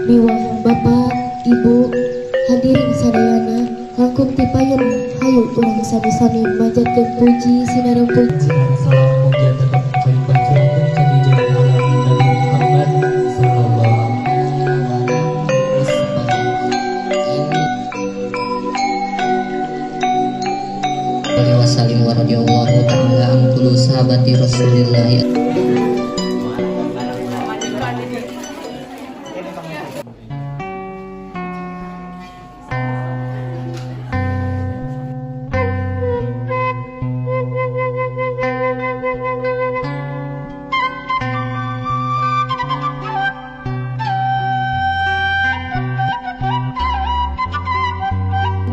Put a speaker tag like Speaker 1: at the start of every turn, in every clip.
Speaker 1: Miwah Bapak, Ibu, hadirin sadayana, langkung ti payun hayu urang sami-sami manjatkeun puji sinareng puji.
Speaker 2: Salam mugia tetap kalimpah curahkeun ka junjungan alam Nabi Muhammad sallallahu
Speaker 3: alaihi wasallam wa radhiyallahu ta'ala an kullu sahabati Rasulillah.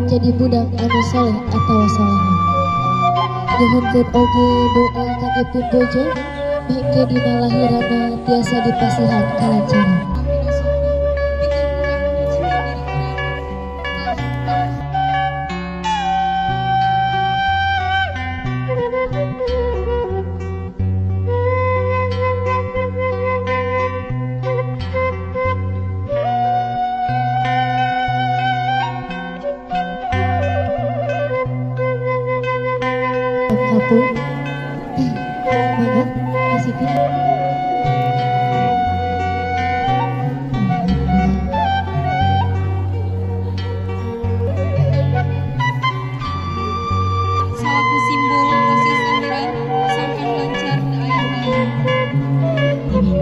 Speaker 1: Jadi budak anu soleh atau soleha. Nyuhunkeun oge doa kangge pun bojo mangke dina lahiranna tiasa dipasihan kalancaran. Kampung, mangga, Siti.
Speaker 4: Salaku simbol proses lahiran sangkan lancar teu aya halangan.
Speaker 1: Amin.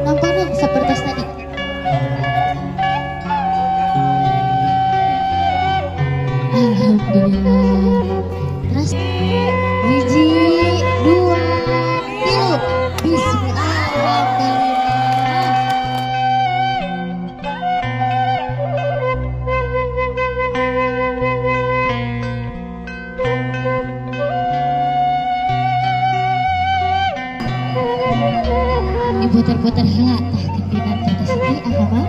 Speaker 1: Nampana sapertos tadi. Alhamdulillah. Terus hiji, dua, tilu. Bismillahirrahmanirrahim. Diputer-puter heula tah gendinan teh Siti akamal.